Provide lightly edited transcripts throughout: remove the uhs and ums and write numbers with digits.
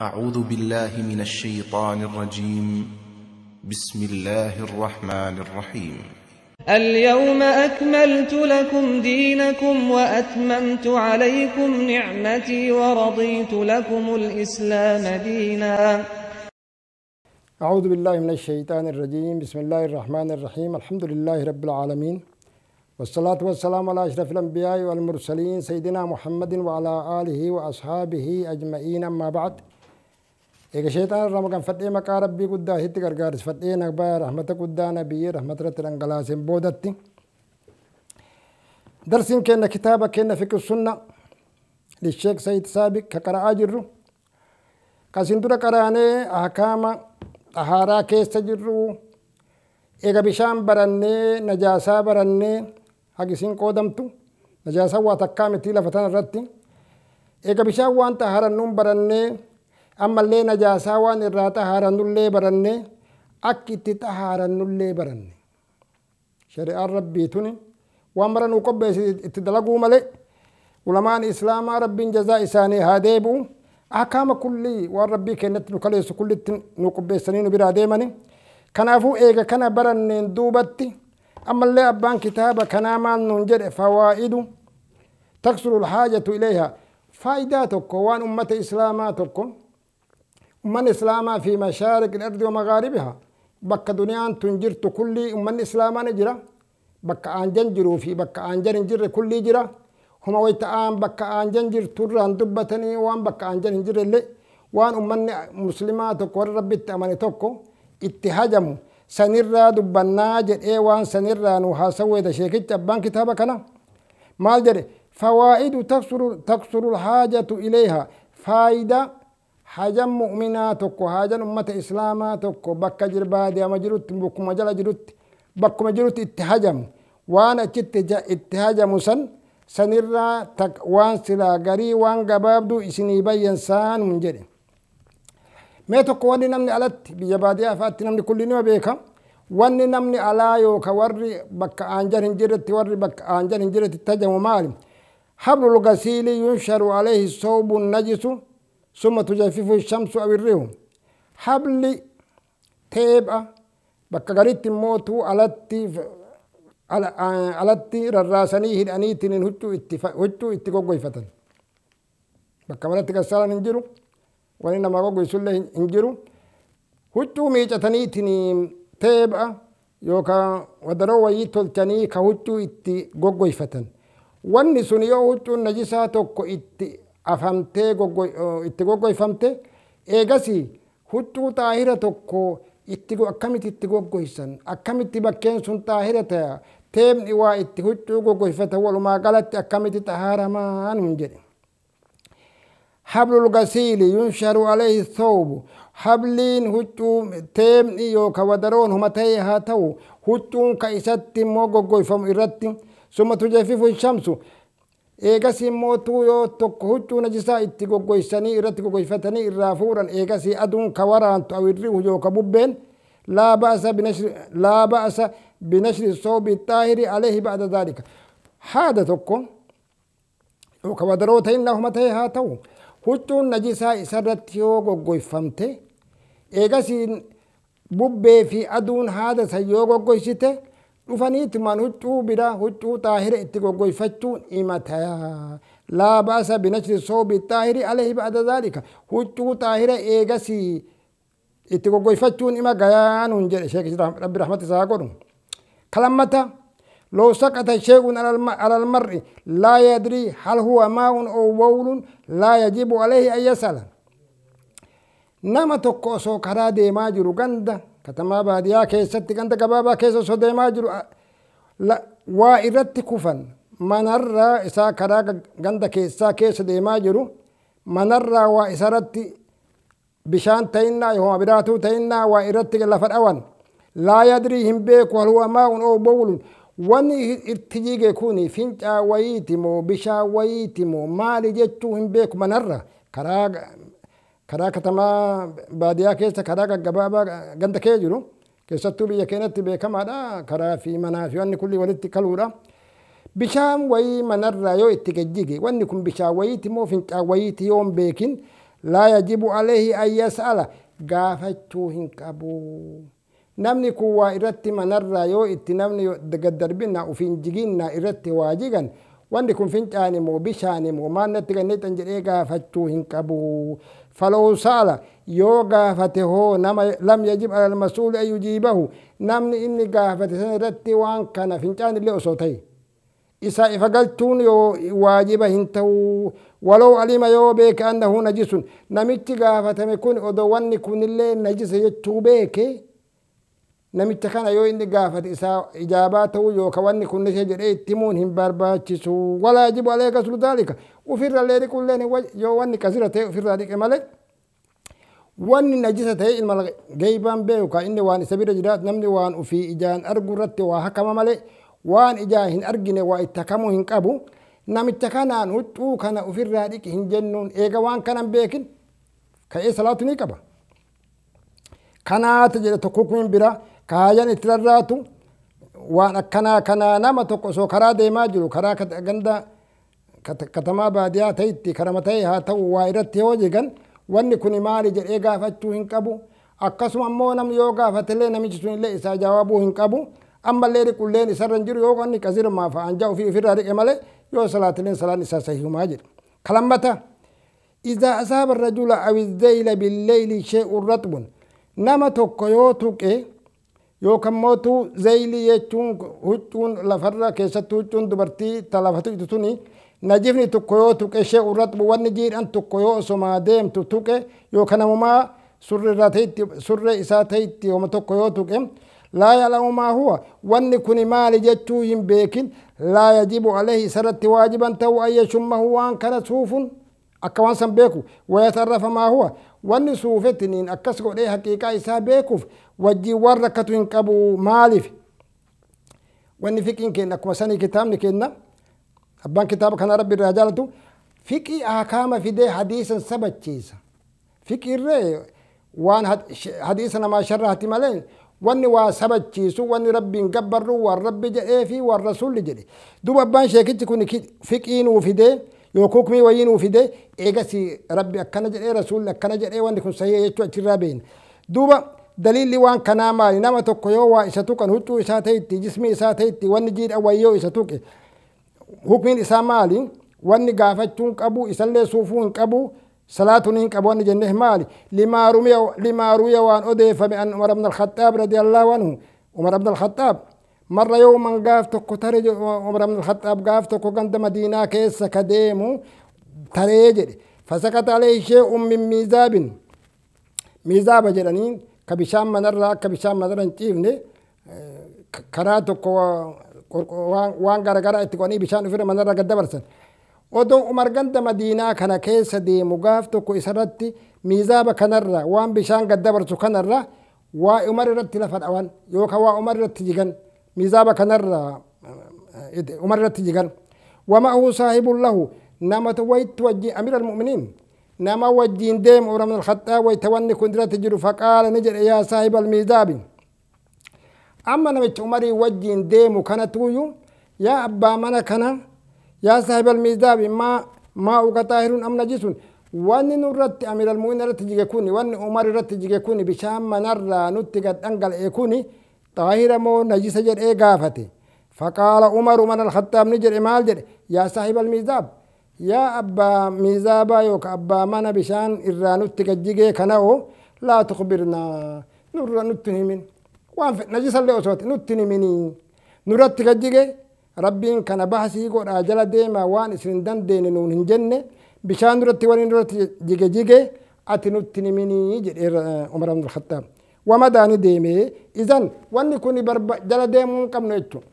أعوذ بالله من الشيطان الرجيم. بسم الله الرحمن الرحيم. اليوم أكملت لكم دينكم وأتممت عليكم نعمتي ورضيت لكم الإسلام دينا. أعوذ بالله من الشيطان الرجيم. بسم الله الرحمن الرحيم. الحمد لله رب العالمين، والصلاة والسلام على أشرف الأنبياء والمرسلين سيدنا محمد وعلى آله وأصحابه أجمعين. أما بعد، إيجا شيطان الرمضان فتح مكا ربي قد هيت غرغارس فتح نبا رحمة قد نبي رحمة رترنغلاس بودتي. درسين كنا كتابة كنا فقه السنة للشيخ سيد سابق كقراء جرو كاسندورا قرانه أحكام طهارة كيس جرو إيجا بشام برني نجاسة برني هاجسين قدمتو نجاسة واتكامتي لفتان رتي إيجا بشام وان طهارة نوم برني أما اللي نجاسة وان إرى طهارة نولي برني أكيد طهارة نولي برني شريعة ربي توني وأمرا نقبل اتدلقوا ملئ ولمان إسلام ربي جزاء إساني هاديبو أحكام كلي والربي كانت نكليس كل نقبل سنين برا ديمني كنافو إيجا كنا برني دوبتي أما اللي أبان كتابة كنا ما ننجر فوائد تكسر الحاجة إليها فائداتك وان أمة إسلاماتك أمة إسلاما في مشارق الأرض ومغاربها بك دنيا تنجرت كل أمة إسلاما نجرة بك أنجن جرو في بك أنجن جر كل جرة هما ويتآن بك أنجن جر تران دبتني وان بك أنجن جر اللي وان أمة مسلماتك والرب التأمنتك اتهاجموا سنرى دبنا جر إيه وان سنرى نوحاسوي ده شيء أبان كتابك أنا مال جري فوائد تكسر الحاجة إليها فائدة حاجة مؤمناتك حاجة أمة إسلاماتك بك جربادي أما جرت بك مجال جرت بك مجرت اتهاجم وانا اتهاجم سنرى تك وان سلا غري وان غبابدو إسني بين سان من جري mee tokko wanni namni alatti biyya baadiyyaa fa'aatti namni kulli nima beeka wanni namni alaa yookaan warri bakka aanjan hin jirretti warri bakka aanjan hin jirretti tajamu maali hablul gasiili yunsharu alayhi sawbun najisu summa tujaffifu shamsu aw irrihu habli teepha bakka garitti mootuu alatti rarraasanii hidhaniitiin huccuu itti goggoyfatan bakka manatti gassaalan hin jiru wani nama goggoysullee hin jiru huccuu miicataniitiin teepha yookaan wadaroo wayii tolchanii ka huccuu itti goggoyfatan wanni sun yoo huccuun najisaa tokko itti afamtee itti goggoyfamte eegasii huccuu xaahira tokko itti akkamitti itti goggoysan akkamitti bakkeen sun xaahira ta'a teebni waa itti huccuu goggoyfatan walumaa galatti akkamitti xahaaramaan hin jedhe. حبل الغسيل ينشر عليه الثوب حبلين هجو تيمني يوكا ودرون هما تيها تو هجون كايست موغوغوي فم إرتي ثم تجفف الشمس إيغاسي موتو يو توك هجو نجسا اتقوغوي سني إرتي فتني إرافورا إيغاسي أدون كوران أو الريح يوكا بوبين لا بأس بنشر الثوب الطاهر عليه بعد ذلك هذا توكو يوكا ودرو تينا هما تيها تو huccuun najisaa isarratti yoo goggoyfamte eegasiin bubbee fi aduun haada san yoo goggoysite dhufaniitumaan huccuu bira huccuu xaahira itti goggoyfachuun himata laa ba'asa binashri soobi xaahiri alayhi ba'da dhaalika huccuu xaahira eegasii itti goggoyfachuun ima gayaanuun jedhe sheekh rabbi rahmata isaa godhu kalammata لو سقط شيء على المرء لا يدري هل هو ماء أو بول لا يجب عليه أن يسأل. نما تكو سو كرا ديما جرو غندا كتما باديا كيست غندا غبابا كيس سو ديما جرو لا وإرت كفن منر إسا كرا غندا كيسا كيس ديما جرو منر وإسرت بشان تينا يهو براتو تينا وإرت لفر أوان لا يدري هم بيك وهل هو ماء أو بول wanni itti jige kuni fincaa wayiiti moo bishaan wayiiti moo maali jechuu hin beeku manarra karaa katamaa baadiyaa keessa karaa gaggabaabaa ganda kee jiru keessattuu biyya keenyatti beekamaadha karaa fi manaa fi wanni kulli walitti kaluudha bishaan wayii manarraa yoo itti gajjige wanni kun bishaan wayiiti moo fincaa wayiiti yoo hin beekin Laa yajibu alayhi an yas'ala gaafachuu hin qabu. Namni kun waa irratti manarraa yoo itti namni gaddarbinna ufiin jiginna irratti waa jigan wanni kun fincaani moo bishaani moo maal natti ganneexan jedhee gaafachuu hin qabu. Falaw sa'ala yoo gaafate hoo nama lam yajib alal masuuli an yujiibahu namni inni gaafate sana irratti waan kana fincaan illee osoo ta'e isa ifa galchuun yoo waajiba hin ta'u. Walaw alima yoo beeke annahu najisun namichi gaafatame kun odoo wanni kunillee najisa jechuu beeke namicha kana yoo inni gaafate isaa ijaabaa ta'uu yookaan wanni kun ishee jedhee itti himuun hin barbaachisu. Walaa yajibu alayhi ghaslu dhaalika ofirrallee dhiqulleen yoo wanni qasira ta'e ofirraa dhiqe malee wanni najisa ta'e ilma geybaan beeku kan inni waan isa bira jiraatu namni waan ofii ijaan argu irratti waa hakama malee waan ijaan hin argine waa itti hakamuu hin qabu. Namicha kanaan huccuu kana ofirraa dhiqi hin jennuun eega waan kanan beekin ka'ee salaatu ni qaba. Kanaatu jedhe tokko kun bira kaayan itti rarraatu waan akkanaa kanaa nama tokko osoo karaa deemaa jiru karaa ganda katamaa baadiyaa ta'etti karama ta'e haa ta'u waa irratti yoo jigan wanni kun maali jedhee gaafachuu hin qabu. Akkasuma immoo namni yoo gaafatellee namichi sun illee isaa jawaabuu hin qabu. Ammallee dhiqulleen isarra hin jiru yoo wanni qasirmaa fa'aan jaa ofii ofirraa dhiqe malee yoo salaatileen salaan isaa sahihumaa jedhu. Kalammata إذا أصاب الرجل أو الذيل بالليل شيء رطب nama tokko yoo tuqe yookaan mootu zeeyilii jechuun huccuun lafarra keessattuu huccuun dubartii ta lafatu itti tuni najifni tokko yoo tuqe ishee irratti wanni jiidhan tokko yoo osomaa deemtu tuqe yookaan namumaa surree irraa ta'etti surree isaa ta'etti yooma tokko yoo tuqe laa ya'lamu maa huwa wanni kuni maali jechuu hin beekin laa yajibu alayhi isarratti waajiban ta'u an yashummahu waan kana suufun akka waan san beeku wayatarrafa maa huwa wanni suufetiniin akkas godhee haqiiqaa isaa beekuuf wajjiin waan rakkatu hin qabu. Maaliif wanni fiqiin kenna akkuma sanii kitaabni kenna abbaan kitaaba kana rabbi irraa jaalatu fiqii ahkaama fidee hadiisan sabachiisa. Fiqiirree waan hadiisa namaa sharraati malee wanni waa sabachiisu wanni rabbiin gabbarru waan rabbi jedhee fi waan rasuulli jedhe. Duuba abbaan sheekichi kun fiqii nuu fidee yookaan hukumii wayii nuu fidee eegasi rabbi akkana jedhee rasuulli akkana jedhee wanni kun sahii jechuu achirraa beekna. Duuba daliilli waan kanaa maali? Nama tokko yoo waa isa tuqan huccuu isaa ta'etti jismii isaa ta'etti wanni jiidha wayii yoo isa tuqe hukumiin isaa maali? Wanni gaafachuu hin qabu isallee suufuu hin qabu salaatuun hin qabu wanni jennee maali? Limaa ruwiya waan odeeffame an Umar ibn al-Khattaab radiyallahu anhu Umar ibn al-Khattaab marra yooman gaaf tokko tare Umar ibn al-Khattaab gaaf tokko ganda Madiinaa keessa ka deemu taree jedhe fasakata alayhi shay'un min miizaabin miizaaba jedhaniin ka bishaan manarraa akka bishaan manarra hin ciifne karaa tokko waan garagaraa itti qo'anii bishaan ofirra manarra gad dabarsan. Odoo Umar ganda Madiinaa kana keessa deemu gaaf tokko isarratti miizaaba kanarra waan bishaan gad dabarsu kanarra waa Umar irratti lafa dhawan yookaan waa Umar irratti jigan miizaaba kanarra Umar irratti jigan. Wama'ahu saahibun lahu nama wayitti wajjin amiira al-mu'miniin nama wajjin deemu Umar ibn al-Khattaab wayita wanni kun irratti jiru faqaala ni jedhe yaa saahiba al-miizaabi amma namicha Umarii wajjin deemu kanatuyyuu yaa abbaa mana kana yaa saahiba al-miizaabi maa'uka xaahirun am najisun wanni nurratti amiira al-mu'miniin irratti jige kuni wanni Umar irratti jige kuni bishaan manarraa nutti gad dhangala'e kuni xaahira moo najisa jedhee gaafate. Faqaala Umaru Umar al-Khattaab ni jedhe maal jedhe yaa saahiba al-miizaab yaa abbaa miizaabaa yookaan abbaa mana bishaan irraa nutti gad jigee kana oo laa tukhbirnaa nurra nutti hin himin waan fedhe najisallee osoo nutti hin himinii nurratti gad jige rabbiin kana bahasii godhaa jala deemaa waan isin hin dandeenye nuun hin jenne bishaan duratti waliin duratti jige jige ati nutti hin himinii jedhee Umar ibn al-Khattaab. Wamadaani deemee izan wanni kun jala deemuu hin qabnu jechuudha.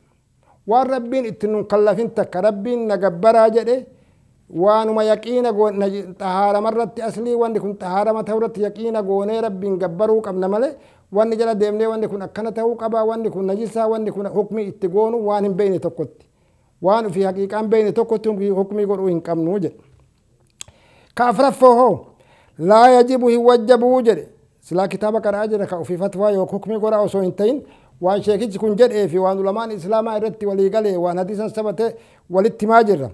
Waan rabbiin itti nun kallafin takka rabbiin na gabbaraa jedhe waanuma yaqiina xahaaramarratti aslii wanni kun xahaarama ta'uu irratti yaqiina goonee rabbiin gabbaruu qabna malee wanni jala deemnee wanni kun akkana ta'uu qaba wanni kun najisaa wanni kun hukmii itti goonu waan hin beekne tokkotti waan ofii haqiiqaan beekne tokkotti hukmii godhuu hin qabnu jedhe. Ka afraffoo hoo laa yajibu hin wajjabuu jedhe silaa kitaaba qara'aa jira ka ofii fatwaa yookaan hukmii godhaa osoo hin ta'in waan sheekichi kun jedhee fi waan ulamaan islaamaa irratti walii galee waan hadiisan sabate walitti himaa jirra.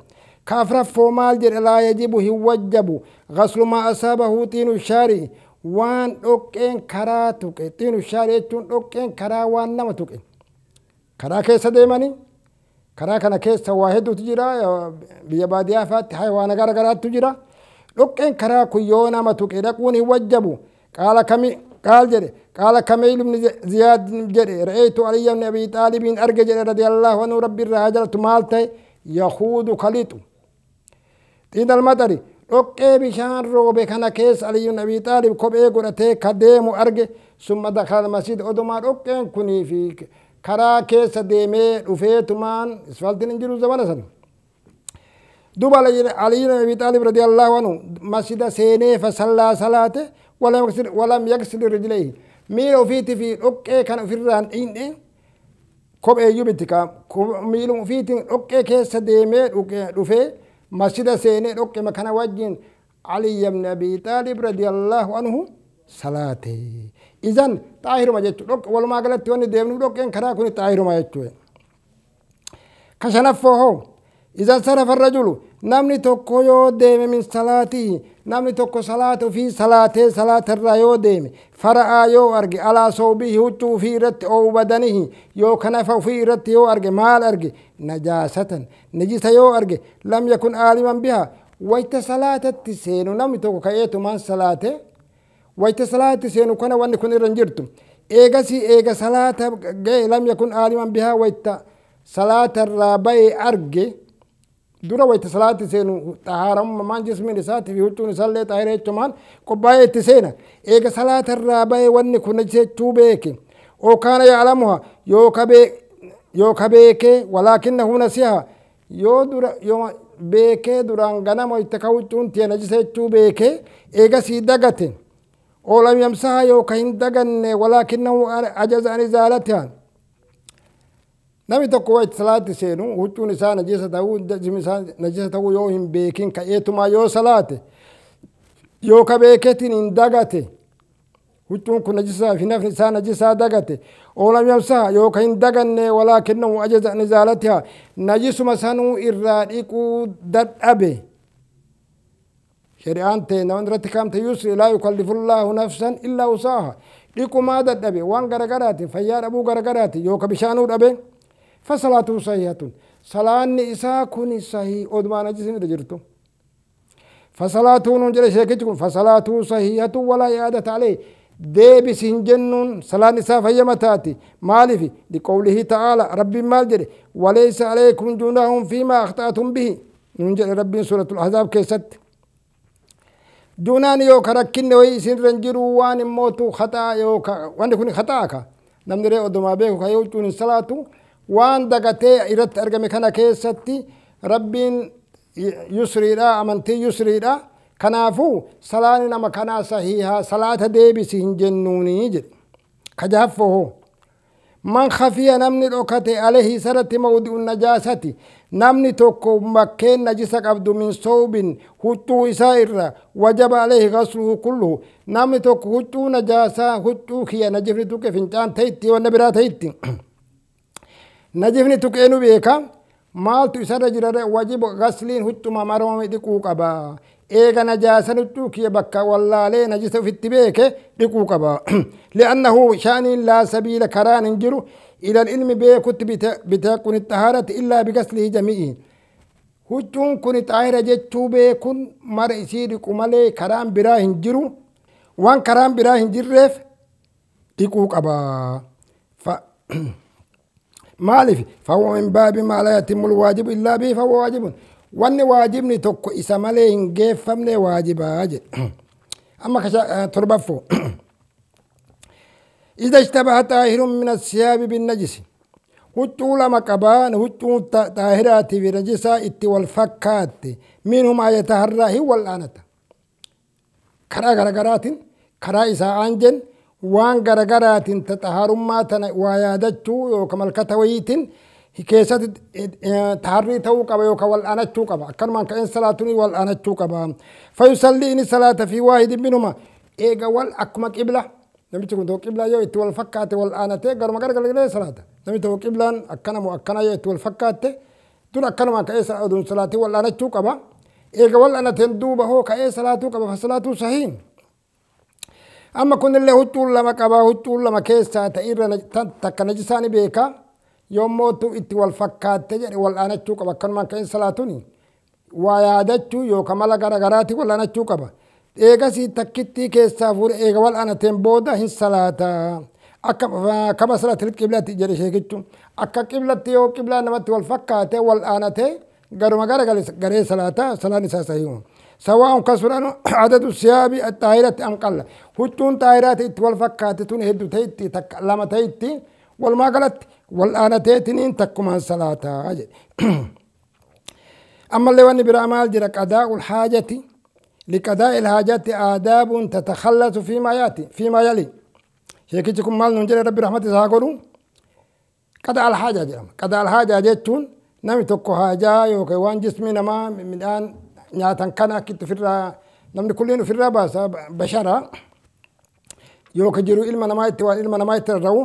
Kaafraffoo maal jedhe? Laa yajibu hin wajjabu gaslu maa asaabahu xiinu shaari, waan dhoqqeen karaa tuqe. Xiinu shaari jechuun dhoqqeen karaa waan nama tuqe. Karaa keessa deemanii karaa kana keessa waa hedduutu jira, biyya baadiyyaa faatti hayawaana gara garaattu jira. Dhoqqeen karaa kun yoo nama tuqe dhaquun hin wajjabu. Qaala kami qaal jedhe? Qaala Kameel ibn Ziyaad jedhe, ra'aytu Aliyya ibn Abi Xaalibiin arge jedhe, radiyallahu anhu, rabbi irraa haa jalatu. Maal ta'e? Yahuudu kaliixu xiinal maxari, dhoqqee bishaan roobe kana keessa Aliyyu ibn Abi Xaalib kophee godhatee ka deemu arge. Summa dakhala masjid, odumaa dhoqqeen kunii fi karaa keessa deemee dhufeetumaan isfaltiin hin jiru zamana sana. Duuba Aliyyu ibn Abi Xaalib radiyallahu anhu masjida seenee, fasallaa, salaate, walam yaksil rijlayhi, miila ofiitii fi dhoqqee kana ofirraan dhiinne. Kopheeyyuu miti, miiluma ofiitiin dhoqqee keessa deemee dhufee masjida seenee dhoqqee kana wajjin Aliyya ibn Abi Xaalib radiyallahu anhu salaate. Izan xaahiruma jechuudha. Walumaa galatti wanni deemnu dhoqqeen karaa kun xaahiruma jechuudha. Ka shanaffoo hoo? Izan sarafa rajulu, namni tokko yoo deeme, min salaatii, namni tokko salaata ofii salaatee salaatarraa yoo deeme, fara'aa yoo arge, alaa soobihi, huccuu ofii irratti, oo badanihi, yoo kanafa ofii irratti yoo arge, maal arge? Najaasatan, najisa yoo arge, lam yakun aaliman biha, wayta salaatatti seenu namni tokko ka'eetumaan salaate, wayta salaatatti seenu kana wanni kun irra hin jirtu. Eegasii eega salaata ga'e, lam yakun aaliman biha, wayta salaatarraa ba'e arge. Dura wayta salaatti seenu xahaaramummaan jismiin isaatii fi huccuun isaallee xaahira jechumaan qophaa'ee itti seena. Eega salaatarraa ba'e wanni kun jechuu beeke. Oo kaana ya'lamuha, yoo ka beekee, walaakinnahu nasiha, yoo dura yoo beekee duraan ganama wayta ka huccuun tiya najisa jechuu beekee eegasii dagate, oo lam yamsaha, yoo ka hin daganne, walaakinnahu ajaza an izaalatiha. Namni tokko wayta salaatti seenu huccuun isaa najisa ta'uu, jismi isaa najisa ta'uu yoo hin beekin ka'eetumaa yoo salaate, yoo ka beeketiin hin dagate, huccuun kun najisaa fi nafni isaa najisaa dagate, oo lam yamsaha, yoo ka hin daganne, walaakinnahu ajaza an izaalatiha, najisuma sanuu irraa dhiquu dadhabe. Shari'aan ta'e nama irratti kaamte yusri, laa yukallifu llaahu nafsan illaa wusaaha. Dhiqumaa dadhabe, waan garagaraati, fayyaa dhabuu garagaraati, yoo ka bishaanuu dhabe, fasalaatuhu sahihatun, salaanni isaa kun sahii odumaa najisni irra jirtu. Fasalaatuhu nuun jedhe sheekichi kun, fasalaatuhu sahihatun walaa i'aadata alayhi, deebisi hin jennuun, salaan isaa fayyama taati. Maaliif? Liqawlihi ta'aala, rabbiin maal jedhe? Walaysa alaykum junaahun fiimaa akhta'tum bihi nuun jedhe rabbiin suuratul ahzaab keessatti. Junaan yoo ka rakkinne wayii isinirra hin jiru, waan immootu khaxaa yoo wanni kun khaxaa ka namni ree odumaa beeku ka yoo huccuun hin salaatu waan dagatee irratti argame kana keessatti rabbiin yusriidha, amantii yusriidha. Kanaafuu salaani nama kanaa sahiihaa, salaata deebisi hin jennuunii jedhe. Ka jahaffoo hoo? Man khafiya, namni dhokate, alayhi, isarratti, mawdi'u najaasati, namni tokko bakkeen najisa qabdu, min soobin, huccuu isaa irra, wajaba alayhi gasluhu kulluhu. Namni tokko huccuu najaasaa, huccuu kiyya najifni tuqe, fincaan ta'itti, wanna biraa ta'itti najifni tuqee nu beeka, maaltu isarra jira? Wajibu gasliin huccuma marmame dhiquu qaba. Eega najaasan huccuu kiyya bakka wallaalee najisa ofitti beeke dhiquu qaba. Li'annahu sha'aniin laa sabiila, karaan hin jiru, ila ilmi, beekutti, bitaaquni xahaarati illaa bigaslihi jami'i. Huccuun kun xaahira jechuu beekun mara isii dhiqu malee karaan biraa hin jiru. Waan karaan biraa hin jirreef dhiquu qaba. Maaliif? Fahuwa min baabi maa laa yatimmu lwaajibu illaa bihi fahuwa waajibun. Wanni waajibni tokko isa malee hin geeffamne waajibaa jedhe. Amma torbaffoo? Ida ishtabaha xaahirun min assiyaabi binnajisi, huccuu lama qabaan, huccuu xaahiraatii fi najisaa itti wal fakkaatte, minhumaa yataharraa, hin wal'aanata. Karaa garagaraatiin, karaa isaa aanjen waan garagaraatiin ta xahaarummaa tana waa yaadachuu yookaan malkata wayiitiin keessatti taharrii ta'uu qaba yookaan wal'aanachuu qaba. Akkanumaan ka'een salaatuni wal'aanachuu qaba. Fayusallii, inni salaata, fi waahidin minhuma, eega wal akkuma qibla. Namichi kun tokko qiblaa yoo itti wal fakkaate wal'aanatee garuma garagalee salaata. Namni tokko qiblaan akkana moo akkana yoo itti wal fakkaatte Dura akkanumaan ka'ee oduun salaatii wal'aanachuu qaba. Eega wal'aanateen duuba hoo ka'ee salaatuu qaba fasalaatuu sahiin. Amma kunillee huccuun lama qaba huccuun lama keessaa ta'irra takka najisaa ni beeka. Yommootu itti wal fakkaatte jedhe wal'aanachuu qaba akkanumaan ka'een salaatuuni. Waa yaadachuu yookaan mala garagaraati wal'aanachuu qaba. Eegasii takkittii keessaa fuudhe eega wal'aanateen booda hin salaata. Akka kama salaatil qiblatti jedhe sheekichu. Akka qiblatti yoo qiblaa namatti wal fakkaate wal'aanate garuma gara garee salaata salaan isaa sahiihu. Sawaa'un kasuran adadu siyaabi xaahiratti am qalla. Huccuun xaahiraati itti wal fakkaate tun hedduu ta'itti takka lama ta'itti walumaa galatti wal'aanateetiniin takkumaan salaataa jedhe. Ammallee wanni biraa maal jira qadaa'ul haajati liqadaa'i haajati aadaabun tatakhallasu fiimaa yaati fiimaa yali. Sheekichi kun maal nuun jedhe rabbi rahmati isaa godhu qadaa'al haajaa jedhama. Qadaa'al haajaa jechuun namni tokko haajaa yookaan waan jismii namaa midhaan nyaatan kana akkitti ofirraa namni kulliin ofirraa baasa bashara yookaan jiru ilma namaa itti waan ilma namaa itti rarra'u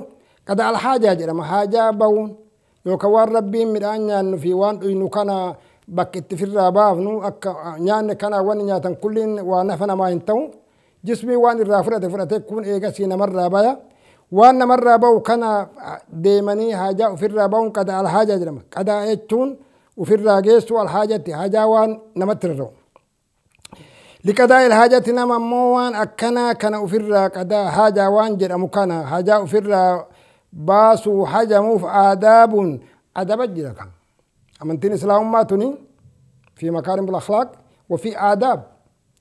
qadaa'al haajaa jedhama. Haajaa ba'uun yookaan waan rabbiin midhaan nyaannu fi waan dhuynu kana bakka itti ofirraa baafnu akka nyaanne kana wanni nyaatan kulliin waan nafa namaa hin ta'u. Jismii waan irraa fudhate fudhate kun eegasii namarraa baya. Waan namarraa ba'u kana deemanii haajaa ofirraa ba'uun qadaa'al haajaa jedhama. Qadaa jechuun ofirraa geessu alhaajatti haajaa waan namatti rarra'u. Liqadaa'il haajatti nama ammoo waan akkanaa kana ofirraa qadaa haajaa waan jedhamu kana haajaa ofirraa baasuu hajamuuf aadaabuun adaba jira kan. Amantiin islaamummaa tuni fi makaarimul akhlaaq wa fi aadaab.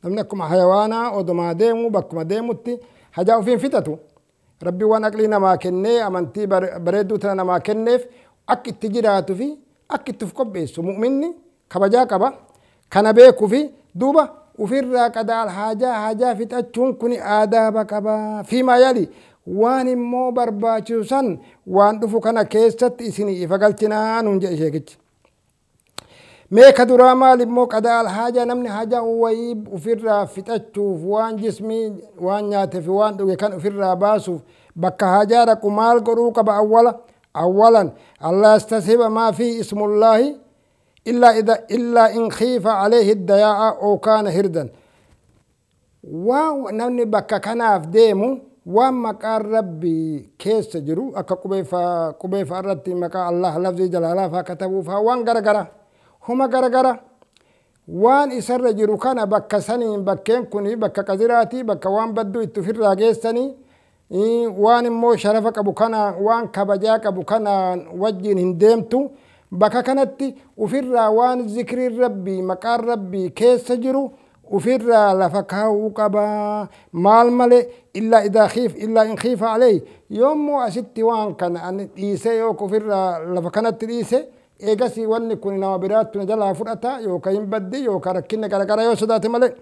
Namni akkuma hayawaanaa odumaa deemu bakkuma deemutti hajaa ofiin fixatu. Rabbi waan aqlii namaa kennee amantii bareedduu tana namaa kenneef akka itti jiraatuu fi akka itti of qopheessu mu'minni kabajaa qaba. Kana beekuu fi duuba ofirraa qadaa'al haajaa haajaa fixachuun kun aadaaba qaba. Fiimaa yali waan immoo barbaachisu san waan dhufu kana keessatti isin ifa galchinaa nuun jedhe sheekichi. Mee ka duraa maal immoo qadaa'al haajaa namni haajaa wayii ofirraa fixachuuf waan jismii waan nyaatee fi waan dhuge kan ofirraa baasuuf bakka haajaa dhaqu maal godhuu qaba awwala awwalan allaa yastashiba maa fi ismullaahi illaa idha illaa in khiifa alayhi dayaa'a oo kaana hirdan. Waan namni bakka kanaaf deemu waan maqaan rabbii keessa jiru akka qubeefaa irratti maqaa Allah lafzii jalaalaa faa katabuu faa waan garagara huma garagara waan isarra jiru kana bakka saniin bakkeen kuni bakka qaziraatii bakka waan badduu itti ofirraa geessanii waan immoo sharafa qabu kana waan kabajaa qabu kana wajjiin hin deemtu bakka kanatti ofirraa waan zikriin rabbii maqaan rabbii keessa jiru ofirraa lafa kaa'uu qaba. Maal malee illaa idaa khiif illaa in khiifa alayhi yommuu asitti waan kana ani dhiisee yookaan ofirraa lafa kanatti dhiise eegasii wanni kun nama biraatti na jalaa fudhata yookaan hin baddi yookaan rakkinni garagara yoo sodaate malee.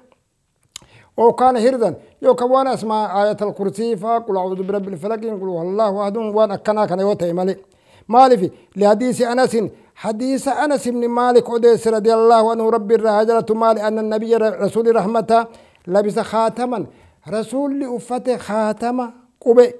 أو كان هردا يوكا وانا اسمع آية الكرسي فقل أعوذ برب الفلق قل هو الله أحد وانا كنا كان يوتي مالي مالي في لحديث أنس حديث أنس بن مالك أديس رضي الله عنه ربي الرهجلة مالي أن النبي رسول رحمته لبس خاتما رسول أفته خاتم قبي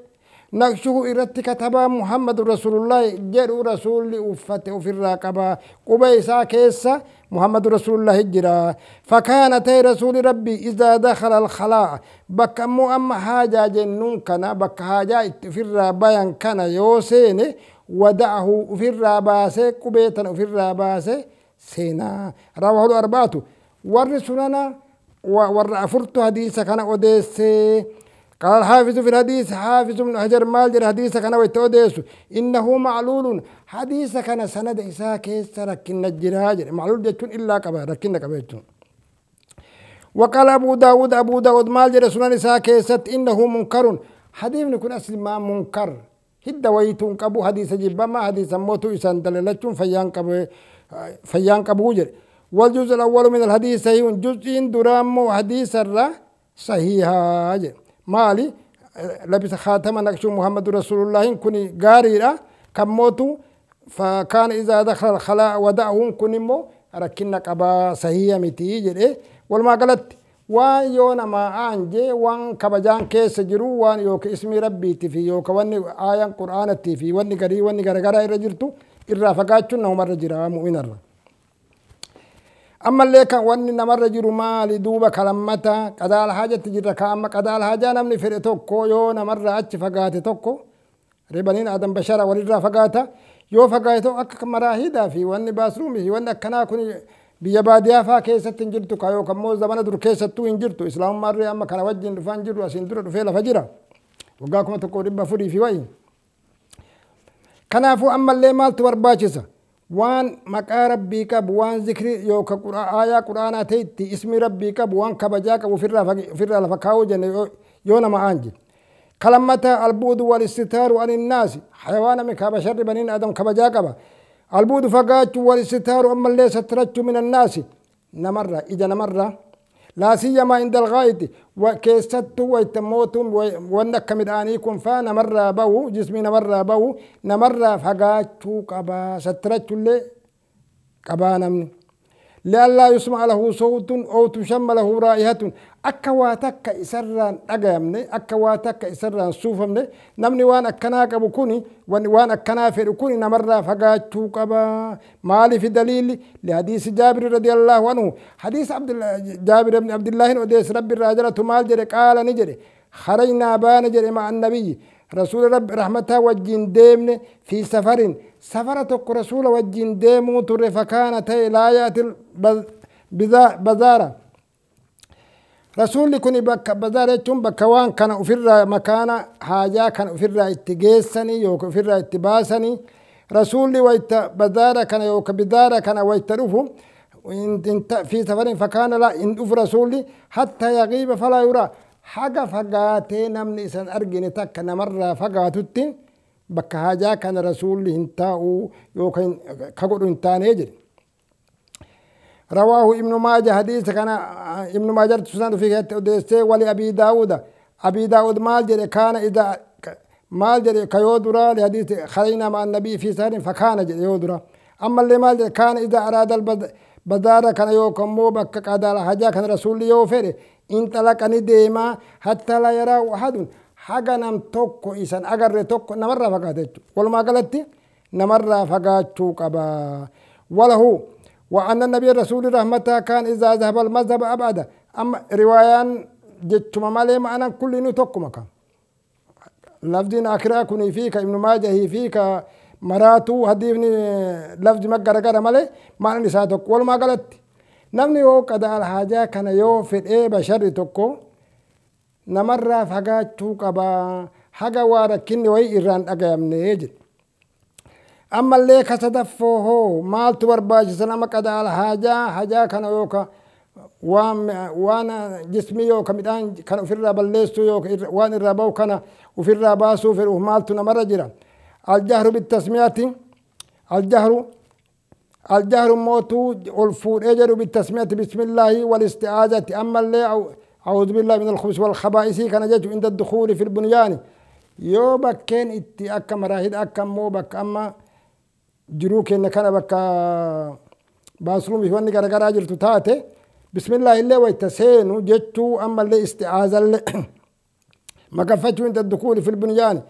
نقشه إرت كتبا محمد رسول الله جرو رسول أفته في الراقبة قبي ساكيسا محمد رسول الله جرا فكانت رسول ربي إذا دخل الخلاء بك مو أما حاجة جنون كان بك حاجة في الرابيان كان يوسين ودعه في الراباسة قبيتا في الراباسة سينا رواه الأربعة والرسولنا والرأفرت حديث كان أوديسي قال الحافظ في الحديث حافظ بن حجر مالجر حديث كان ويتوديس إنه معلول حديث كان سند إساء كيس ركن الجراجر معلول جتون إلا كبا ركن كبا وقال أبو داود أبو داود مالجر سنن إساء كيست إنه منكر حديث نكون أصل ما منكر هد ويتون كبو حديث جبا ما حديث موتو إسان دلالتون فيان كبو والجزء الأول من الحديث صحيح جزء درام وحديث الرا صحيح مالي لبس خاتم نقش محمد رسول الله كوني غاريرا كموتو فكان إذا دخل الخلاء ودعهم كوني مو ركنا كبا صحيح متي جري والما قالت وان يونا ما أنجي وان كبجان كيس جرو وان يوك اسم ربي تفي يوك وان آيان قرآن تفي وان غري وان غرغرا رجرتو الرافقات نوم الرجرا مؤمن الرا. Ammallee kan wanni namarra jiru maali duuba kalammata qadaal haajatti jirra ka amma qadaal haajaa namni fedhe tokko yoo namarraa achi fagaate tokko ribaniin adam bashara walirraa fagaata yoo fagaate tokko akka maraahidaa fi wanni baasruumii fi wanni akkanaa kun biyya baadiyaa faa keessatti hin jirtu ka yookaan immoo zamana dur keessattuu hin jirtu islaamummaarree amma kana wajjin dhufaan jirru asiin dura dhufee lafa jira waggaa 1400 fi wayi. Kanaafuu ammallee maaltu barbaachisa? Waan maqaa rabbii qabu waan zikrii yookaan aayaa quraanaa ta'etti ismi rabbii qabu waan kabajaa qabu ofirraa lafa kaa'uu jenne yoo nama aanji. Kalammata albuudu wal istitaaru ani naasi hayawaana mi basharri baniin adam kabajaa qaba. Albuudu fagaachuu wal istitaaru ammallee satirachuu min annaasi namarra ija namarra. Laa siyyamaa inda alghaayiti keessattuu wayta mootuun wanni akka midhaanii kun faa namarraa bahu jismii namarraa bahu namarraa fagaachuu qabaa sattirachuullee qabaa namni. Li'allaa yusma'a lahu sawtun aw tushamma lahu raa'ihatun akka waa takka isarraan dhagayamne akka waa takka isarraan suufamne namni waan akkanaa qabu kuni waan akkanaa fedhu kuni namarraa fagaachuu qabaa. Maaliif daliilli lihadiisi Jaabir radiyallahu anhu hadiis Jaabir ibn Abdillaahin odeesse rabbi irraa jalatu maal jedhe qaala ni jedhe kharajnaa baana jedhe ma'a annabiyyi rasuula rabbi rahmataa wajjin deemne fi safarin safara tokko rasuula wajjin deemuu turre fakaana ta'e laa yaati bazaara rasuulli kun bakka bazaara jechuun bakka waan kana ofirraa makaana haajaa kana ofirraa itti geessanii yookaan ofirraa itti baasanii rasuulli wayta bazaara kana yookaan bizaara kana wayta dhufu fi safarin fakaana laa in dhufu rasuulli hatta yaqiiba falaa yuraa haga fagaatee namni isan argine takka namarraa fagaatutti bakka haajaa kana rasuulli hin taa'u yookaan ka godhu hin taanee jedhe. رواه ابن ماجه حديث كان ابن ماجه سنن في أوديسة ولي أبي داود أبي داود مال جري كان إذا مال جري كيودرا لحديث خرجنا مع النبي في سهر فكان جري يودرا أما اللي مال جري كان إذا أراد البزارة كان يوكم مو بك قدر حاجة كان رسول يوفر انطلق نديما حتى لا يرى أحد حاجة نم توكو إنسان أجر توكو نمر فقاتك والما قالت نمر فقاتك أبا وله وأن النبي رسول رحمته كان إذا ذهب المذهب أبعد أما روايان جت مالي معنا كل نتوك مكان لفظين أكرا كوني فيك ابن ماجه فيك مراتو هديفني لفظ مقرا قرا مالي معنا نساتك والما قالت نمني هو قد الحاجة كان يو في إيه بشر توكو نمر فقاتك أبا حاجة واركني وي إيران أقيم نيجد أما اللي كصدفه مال تبرباج سلام قد الحاجة حاجة كان يوكا وانا جسمي يوكا مدان كان في الرابع ليستو يوكا وان الرابع كان وفي الرابع سوفر ومال تنمر جرا الجهر بالتسمية الجهر موتو الفور أجر بالتسمية بسم الله والاستعاذة أما اللي أعوذ بالله من الخبث والخبائث كان جت عند الدخول في البنيان يو بكين اتي أكا مراهد أكا مو بك أما جروك إن كان بك باسلوم في وني غرغرا جرتو تاتي بسم الله اللي ويتسينو جتو أما اللي استعاذة اللي ما كفتو عند الدخول في البنيان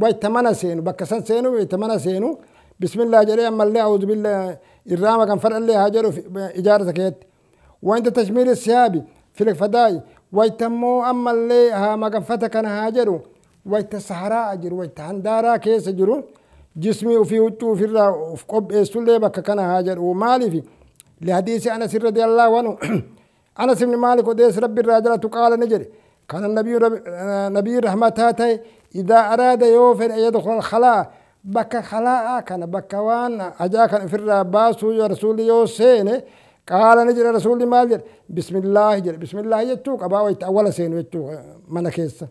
ويتمنى سينو بكسان سينو ويتمنى سينو بسم الله جري أما اللي أعوذ بالله الرامة كان فرق اللي هاجروا في إجارة كيت وعند تشمير الثياب في الفداي ويتمو أما اللي ها ما كفتك أنا هاجروا ويتسهرا أجر ويتهندارا كيس أجروا جسمي وفي وجهه وفي الرا وفي قب سلي بك كان هاجر ومالي في لحديث أنس رضي الله عنه أنس بن مالك وديس ربي الراجل قال نجري كان النبي نبي رحمته إذا أراد يوفر أن يدخل الخلاء بك خلاء كان بكوان أجا كان في الرباس يا رسول يوسين قال نجري رسول مالك بسم الله جري بسم الله يتوك أبا ويتأول سين ويتوك منكيس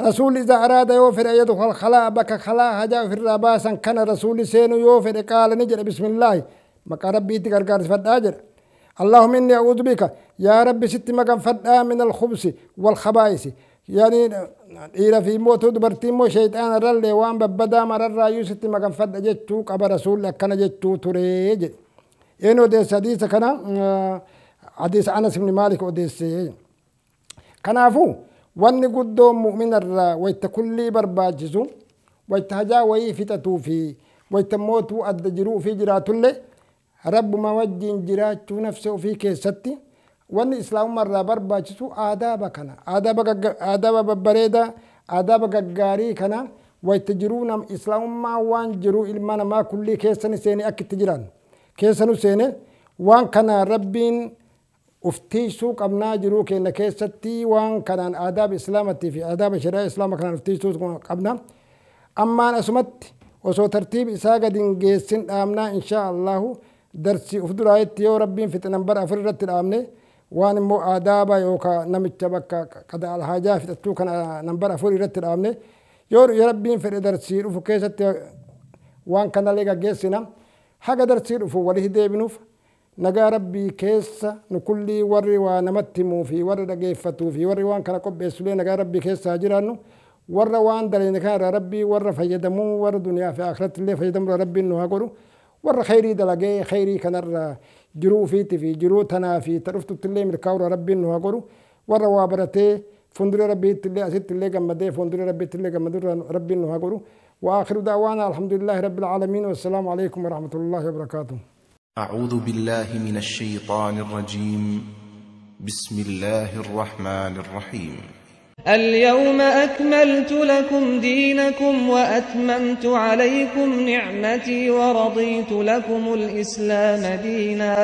رسول إذا أراد يوفر أن يدخل الخلاء بك خلاء هجا في الرباس كان رسول سين يوفر قال نجري بسم الله مكا ربي تقرقر فداجر اللهم إني أعوذ بك يا ربي ست مكان فدا من الخبث والخبائث يعني إلى في موت دبرتي مو شيطان رلي وان ببدا مر الرايو ست مكان فدا جتو قبر رسول كان جتو تريج إنه ديس حديث كان حديث أنس بن مالك وديس كنافو وان قدوم مؤمن الرا ويتكلي برباجزو ويتهجا ويفتتو في ويتموتو أدجرو في جراتله Rabbuma wajjin jiraachuu nafsa ofii keessatti wanni islaamummaa irraa barbaachisu aadaaba kana, aadaaba babbareedaa, aadaaba gaggaarii kana wayta jiruu nam islaamummaa waan jiru ilma namaa kullii keessani seene akka itti jiran keessanu seene waan kana Rabbiin uftiisuu qabnaa jiruu keenya keessatti waan kanaan aadaaba islaamatii fi aadaaba shari'aa islaama kanaan uftiisuu qabna. Ammaan asumatti osoo tartiib isaa gadi hin geessin dhaabnaa, inshaa Allahu darsii uf duraayitti yoo Rabbiin fixe nambar 4 irratti dhaabne, waan immoo aadaaba yookaan namicha bakka qada alhaajaa fixachuu kana nambar 4 irratti dhaabne, yoo Rabbiin fedhe darsii dhufu keessatti waan kanallee gaggeessina. Haga darsii dhufu walii deebinuuf nagaa Rabbii keessa nu kullii, warri waa namatti himuu fi warri dhageeffatuu fi warri waan kana qopheessulee nagaa Rabbii keessa jiraannu. Warra waan daleene kana irraa Rabbii warra fayyadamuu, warra duniyaa fi akhiratti illee fayyadamuu Rabbiin nu haa godhu. Warra khayrii dalagee khayrii kanarraa jiruu ufiitii fi jiruu tanaa fi ta dhuftutti illee milkaa'uudha Rabbiin nu haa godhu. Warra waa baratee fuuldura Rabbiitti illee asitti illee gammadee fuuldura Rabbiitti illee gammaduu Rabbiin nu haa godhu. وآخر دعوانا الحمد لله رب العالمين، والسلام عليكم ورحمة الله وبركاته. أعوذ بالله من الشيطان الرجيم. بسم الله الرحمن الرحيم. اليوم أكملت لكم دينكم وأتممت عليكم نعمتي ورضيت لكم الإسلام دينا.